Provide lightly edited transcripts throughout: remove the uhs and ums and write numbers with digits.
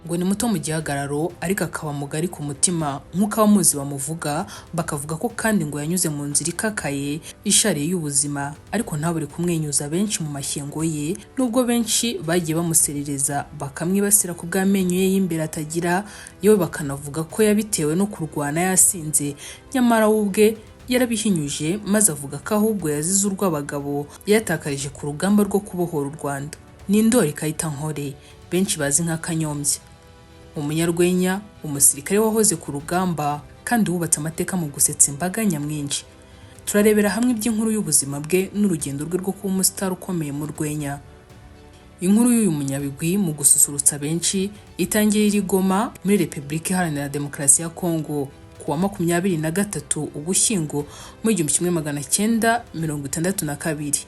Ngo ni muto mu gihagararo, ariko akaba mugari ku mutima nk'uko abamuzi bamuvuga. Bakavuga ko kandi ngo yanyuze mu nzira ikakaye, ishariye y'ubuzima, ariko ntabure kumwenyuza benshi mu mashyengo ye, nubwo benshi bagiye bamuserereza, bakamwibasira ku bw'amenyo ye y'imbere atagira, yewe bakanavuga ko yabitewe no kurwana yasinze. Nyamara we ubwe yarabihinyuje, maze avuga ko ahubwo yazize urw'abagabo yatakarije ku rugamba rwo kubohora u Rwanda. Ni Ndoli Kayitankore, benshi bazi nka Kanyombya, umunyarwenya, umusirikare wahoze ku rugamba kandi wubatse amateka mu gusetsa imbaga nyamwinshi. Turarebera hamwe iby'inkuru y'ubuzima bwe n'urugendo rwe rwo kuba umusitari ukomeye mu rwenya. Inkuru y'uyu munyabigwi mu gususurutsa benshi itangirira i Goma muri Repubulika Iharanira Demokarasi ya Kongo ku wa 23 Ugushyingo mu 1962,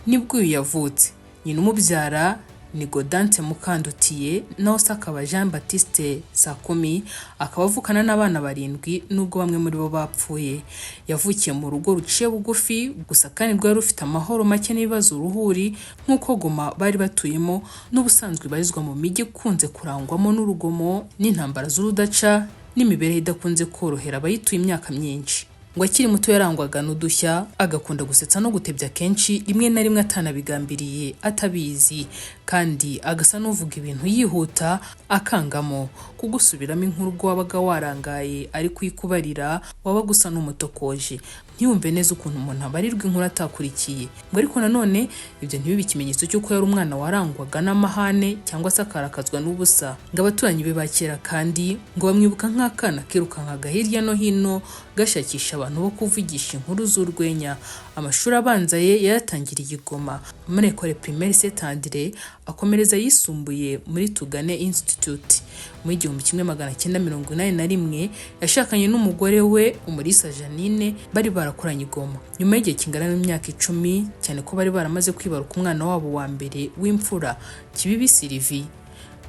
nibwo uyu yavutse. Nyina umubyara ni Gaudence Mukandutiye, naho se akaba Jean Baptiste Sakumi, akaba avukana n'abana barindwi, nubwo bamwe muri bo bapfuye. Yavukiye mu rugo ruciye bugufi gusa kandi rwari rufite amahoro make n'ibibazo uruhuri, nk'uko Goma bari batuyemo n'ubusanzwe ibarizwa mu mijyi ikunze kurangwamo n'urugomo n'intambara z'urudaca n'imibereho idakunze korohera abayituye imyaka myinshi. Ngo akiri muto yarangwaga n'udushya, agakunda gusetsa no gutebya kenshi, rimwe na rimwe atanabigambiriye, atabizi, kandi agasa n'uvuga ibintu yihuta, akangamo kugusubiramo inkuru ubwo wabaga warangaye ari kuyikubarira, wabaga usa n'umutokoje, ntiyumve neza ukuntu umuntu abarirwa inkuru atakurikiye. Ngo ariko nanone ibyo ntibibe ikimenyetso cy'uko yari umwana warangwaga n'amahane cyangwa se akarakazwa n'ubusa. Ngo abaturanyi be ba kera kandi ngo bamwibuka nk'akana kirukankaga hirya no hino gashakisha abantu bo kuvugisha inkuru z'urwenya. Amashuri abanza ye yayatangiriye i Goma muri Ecole Primaire Saint Andre, akomereza ayisumbuye muri Tugane Institute. Muri 1981 yashakanye n'umugore we Umulisa Jeannine bari barakoranye i Goma. Nyuma y'igihe kingana n'imyaka 10, cyane ko bari baramaze kwibaruka umwana wabo wa mbere w'imfura, Kibibi Sylvie,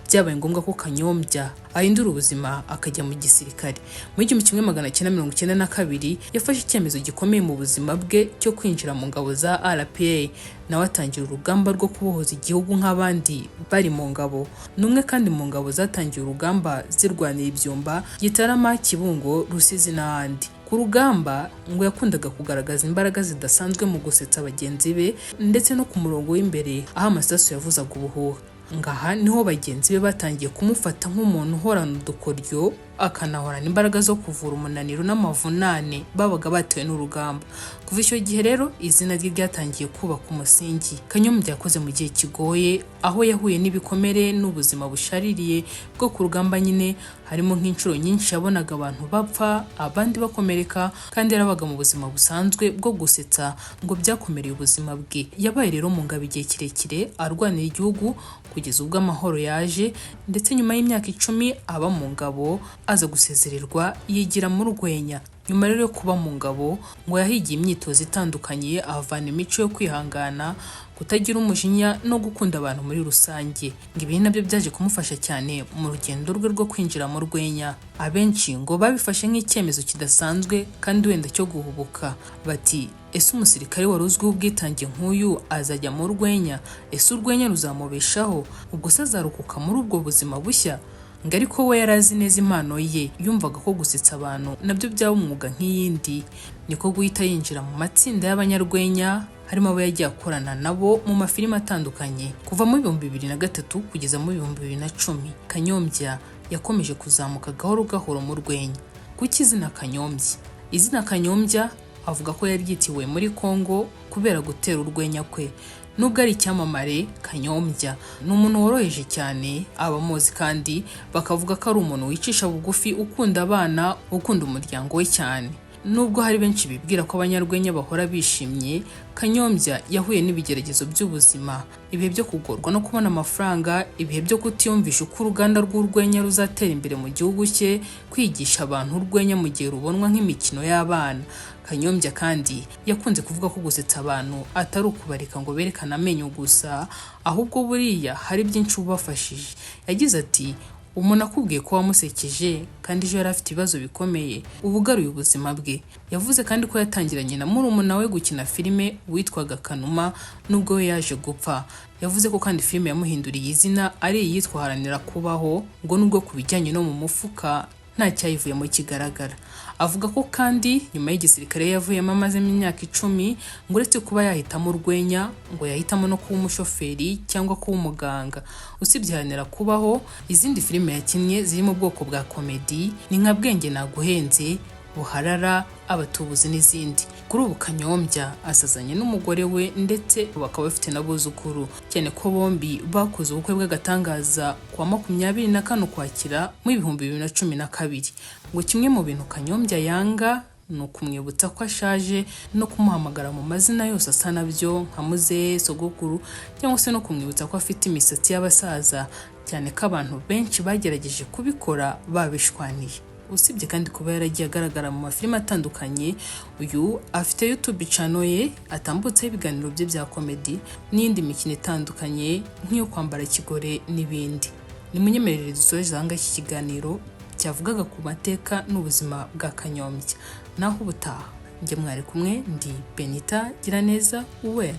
byabaye ngombwa ko Kanyombya ahindura ubuzima, akajya mu gisirikare. Muri 1992 yafashe icyemezo gikomeye mu buzima bwe cyo kwinjira mu ngabo za RPA, nawe atangira urugamba rwo kubohoza igihugu nk'abandi bari mu ngabo. Ni umwe kandi mu ngabo zatangiye urugamba zirwanira i Byumba, Gitarama, Kibungo, Rusizi n'ahandi. Ku rugamba ngo yakundaga kugaragaza imbaraga zidasanzwe mu gusetsa bagenzi be, ndetse no ku murongo w'imbere aho amasasu yavuzaga ubuhuha. Ngaha niho bagenzi be batangiye kumufata nk'umuntu uhorana udukoryo, akanahorana imbaraga zo kuvura umunaniro n'amavunane babaga batewe n'urugamba. Kuva icyo gihe rero izina rye ryatangiye kubaka umusingi. Kanyombya yakoze mu gihe kigoye, aho yahuye n'ibikomere n'ubuzima bushaririye bwo ku rugamba nyine, harimo nk'inshuro nyinshi yabonaga abantu bapfa, abandi bakomereka, kandi yarabaga mu buzima busanzwe bwo gusetsa. Ngo byakomereye ubuzima bwe. Yabaye rero mu ngabo igihe kirekire arwanira igihugu kugeza ubwo amahoro yaje, ndetse nyuma y'imyaka 10 aba mu ngabo aza gusezererwa, yigira mu rwenya. Nyuma rero yo kuba mu ngabo, ngo yahigiye imyitozo itandukanye, ahavana imico yo kwihangana, kutagira umujinya no gukunda abantu muri rusange. Ngo ibi nabyo byaje kumufasha cyane mu rugendo rwe rwo kwinjira mu rwenya. Abenshi ngo babifashe nk'icyemezo kidasanzwe kandi wenda cyo guhubuka, bati: "Ese umusirikare wari uzwiho ubwitange nk'uyu azajya mu rwenya? Ese urwenya ruzamubeshaho? Ubwo se azarokoka muri ubwo buzima bushya?" Ngo ariko we yari azi neza impano ye, yumvaga ko gusetsa abantu nabyo byaba umwuga nk'iyindi, niko guhita yinjira mu matsinda y'abanyarwenya, harimo abo yagiye akorana nabo mu mafilimi atandukanye. Kuva mu 2003 kugeza mu 2010, Kanyombya yakomeje kuzamuka gahoro gahoro mu rwenya. Kuki izina Kanyombya? Izina Kanyombya avuga ko yaryitiwe muri Congo kubera gutera urwenya kwe. Nubwo ari icyamamare, Kanyombya ni umuntu woroheje cyane. Abamuzi kandi bakavuga ko ari umuntu wicisha bugufi, ukunda abana, ukunda umuryango we cyane. Nubwo hari benshi bibwira ko abanyarwenya bahora bishimye, Kanyombya yahuye n'ibigeragezo by'ubuzima, ibihe byo kugorwa no kubona amafaranga, ibihe byo kutiyumvisha uko uruganda rw'urwenya ruzatera imbere mu gihugu cye, kwigisha abantu urwenya mu gihe rubonwa nk'imikino y'abana. Kanyombya kandi yakunze kuvuga ko gusetsa abantu atari ukubareka ngo berekane amenyo gusa, ahubwo buriya hari byinshi ubafashije. Yagize ati: Umuntu akubwiye ko wamusekeje kandi ejo yari afite ibibazo bikomeye, uba ugaruye ubuzima bwe. Yavuze kandi ko yatangiranye na murumuna we gukina filime witwaga Kanuma, nubwo we yaje gupfa. Yavuze ko kandi filime yamuhinduriye izina ari iyitwa Haranira Kubaho, ngo nubwo ku bijyanye no mu mufuka nta cyayivuyemo kigaragara. Avuga ko kandi nyuma y'igisirikare yavuyemo amazemo imyaka 10, ngo uretse kuba yahitamo urwenya, ngo yahitamo no kuba umushoferi cyangwa kuba umuganga. Usibye Haranira Kubaho, izindi filime yakinnye ziri mu bwoko bwa komedi ni nka Bwenge Naguhenze, Buharara, Abatubuzi n'izindi. Kuri ubu Kanyombya asazanye n'umugore we ndetse bakaba bafite n'abuzukuru, cyane ko bombi bakoze ubukwe bw'agatangaza ku wa 24 Ukwakira mu 2012. Ngo kimwe mu bintu Kanyombya yanga ni ukumwibutsa ko ashaje no kumuhamagara mu mazina yose asa nabyo nka muzehe, sogokuru, cyangwa se no kumwibutsa ko afite imisatsi y'abasaza, cyane ko abantu benshi bagerageje kubikora babishwaniye. Usibye kandi kuba yaragiye agaragara mu mafilime atandukanye, uyu afite YouTube channel ye atambutseho ibiganiro bye bya komedi n'iyindi mikino itandukanye nk'iyo kwambara kigore n'ibindi. Nimunyemerere dusoje aha ngaha iki kiganiro cyavugaga ku mateka n'ubuzima bwa Kanyombya. Naho ubutaha, njye mwari kumwe ndi Benita Giraneza Uwera.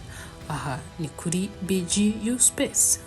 Aha ni kuri BGU Space.